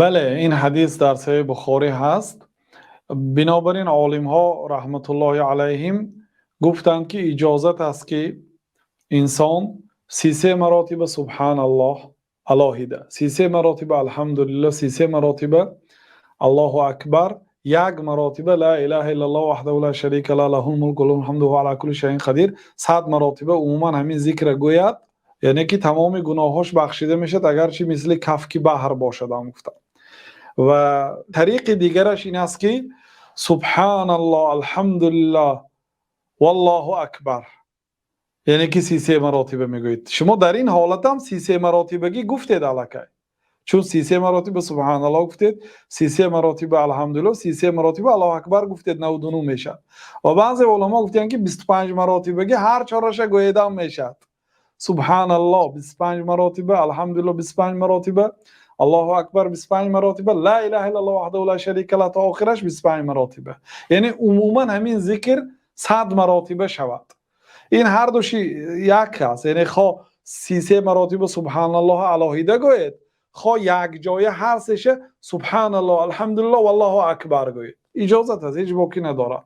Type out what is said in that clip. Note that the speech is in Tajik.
Бале, ин ҳадис дар Саҳеҳи Бухорӣ ҳаст. Бинобар ин олимҳо раҳматуллоҳи алайҳим гуфтанд, ки иҷоза аст, ки инсон 33 маротиба субҳоналлоҳ алоҳида, 33 маротиба алҳамдулиллоҳ, 33 маротиба Аллоҳу акбар, як маротиба ло илаҳа иллаллоҳ ваҳдаҳу ло шарика лаҳу, лаҳул мулку ва лаҳул ҳамду ва ҳува ало кулли шайъин қодир, 100 маротиба умуман ҳамин зикрро гӯяд, яъне ки тамоми гуноҳонаш бахшида мешавад, агарчи мисли кафи баҳр бошад ҳам гуфтанд. Ва тариқи дигараш ин аст, ки субҳоналлоҳ, алҳамдулиллоҳ, валлоҳу акбар, яъне ки 33 маротиба мегӯед. Шумо дар ин ҳолат ҳам 33 маротибагӣ гуфтед алакай, чун 33 маротиба субҳоналлоҳ гуфтед, 33 маротиба алҳамдулиллоҳ, 33 маротиба Аллоҳу акбар гуфтед, 99 мешавад. Ва баъзе уламо гуфтанд, ки 25 маротибагӣ ҳар чорашро гӯед ҳам мешавад: субҳоналлоҳ 25 маротиба, алҳамдулиллоҳ 25 маротиба, Аллоҳу акбар 25 маротиба, ло илаҳа иллаллоҳ ваҳдаҳу ло шарика лаҳ то охираш 25 маротиба. Яъне умуман ҳамин зикр 100 маротиба шавад. Ин ҳар душ як аст, яъне хоҳ 33 маротиба субҳоналлоҳ алоҳида гӯед, хоҳ як ҷоя ҳар сеша субҳоналлоҳ, алҳамдулиллоҳ, валлоҳу акбар гӯед, иҷоза аст, ҳеҷ боке надорад.